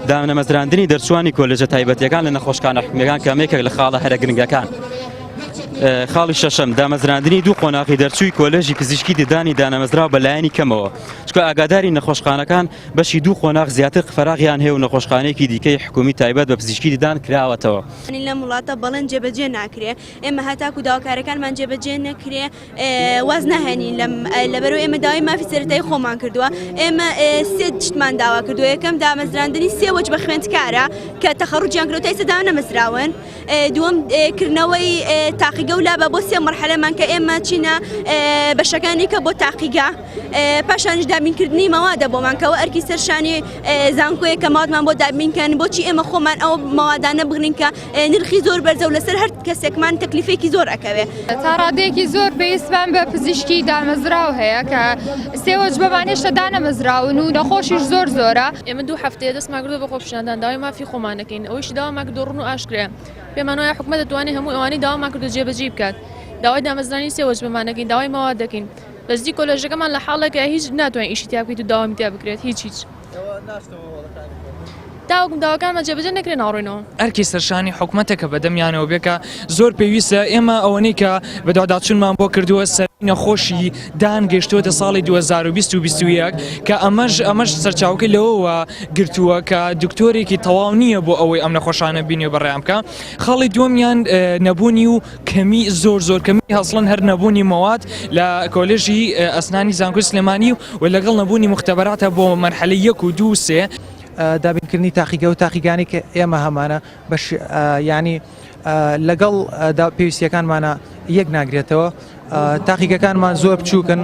دانەمەزراندنی دەرچووانی کۆلێژە تایبەتیەکان لە نەخۆشخانە حکومیەکان کە یەکێک لە خاڵە هەرە گرنگەکان. خاڵی شەشەم، دامەزراندنی دوو قۆناغی دەرچووی کۆلێژی پزیشکی ددانی دانەمەزراو بە لایەنی کەمەوە، چونکە ئاگاداری نەخۆشخانەکان بەشی دوو قۆناغ زیاتر فەراغیان هەیە و نەخۆشخانەیەکی دیکەی حکومی تایبەت بە پزیشکی ددان کراوەتەوە. لەم وڵاتە بەڵێن جێبەجێ ناکرێ، ئێمە هەتاکو داواکاریەکانمان جێبەجێ نەکرێ واز ناهێنین لەم لەبەرەوە ئێمە داوای مافی سەرەتایی خۆمان کردووە ئێمە سێ شتمان داوا کردووە یەکەم دامەزراندنی سێ وەجبە خوێندکارە کە تەخەڕوجیان کردووە تا ئێستا دانەمەزراون دووەم کردنەوەی تاقیگە و لابە بۆ سێ مەرحەلەمان کە ئێمە چینە بەشەکانی کە بۆ تاقیگە پاشانیش دابینکردنی مەوادە بۆمان کەەوە ئەرکی سەرشانی زانکۆیە کە مادمان بۆ دابینکەن بۆچی ئێمە خۆمان ئەو مەوادانە بگرین کە نرخی زۆر بەرزە و لەسەر هەر کەسێکمان تەکلیفێکی زۆر ئەکەوێ. تا ڕادەیەکی زۆر پێویستمان بە پزیشکی دامەزراو هەیە کە سێ وەجبەمان هێشتا دانەمەزراون و نەخۆشیش زۆر زۆرە. ئێمە دوو هەفتەیە دەستمان کردووە بە خۆپیشاندان داوای مافی خۆمان دەکەین، ئەوەیشی داوامان کردووە ڕوون و ئاشکرایە، پێمان وایە حکومەت دەتوانێت هەموو ئەوانەی داوامان کردووە جێبەجێی بکات، داوای دامەزرانی سێ وەجبەمان دەکەین، داوای مەواد دەکەین، بەس دی کۆلێژەکەمان لە حاڵێکە هیچ ناتوانین ئیشی تیا بکەیت و داوامی تیا بکرێت هیچ هیچ. تاوەکو داواکانمان جێبەجێ نەکرێ ناڕۆینەوە. ئەرکی سەرشانی حکومەتە کە بەدەمیانەوە بێ کە زۆر پێویستە ئێمە ئەوەنەی کە بەدواداچوونمان بۆ کردووە سەری نەخۆشی دان گەیشتووەتە ساڵی 2020 و 21 کە ئەمەش ئەمەش سەرچاوەکەی لەوەوە گرتووە کە دکتۆرێکی تەواو نییە بۆ ئەوەی ئەم نەخۆشانە بینێ و بەڕێیان بکا خاڵی دووەمیان نەبوونی و کەمی زۆر زۆر کەمی هەسڵەن هەر نەبوونی مەواد لە کۆلێژی ئەسنانی زانکۆی سلێمانی و لەگەڵ نەبوونی مختبەراتە بۆ مەرحەلەی یەک و دوو و سێ. دابینکردنی تاقیگە و تاقیگانەی کە ئێمە هەمانە بەش یانی لەگەڵ پێویستیەکانمانە یەک ناگرێتەوە تاقیگەکانمان زۆر بچووکن.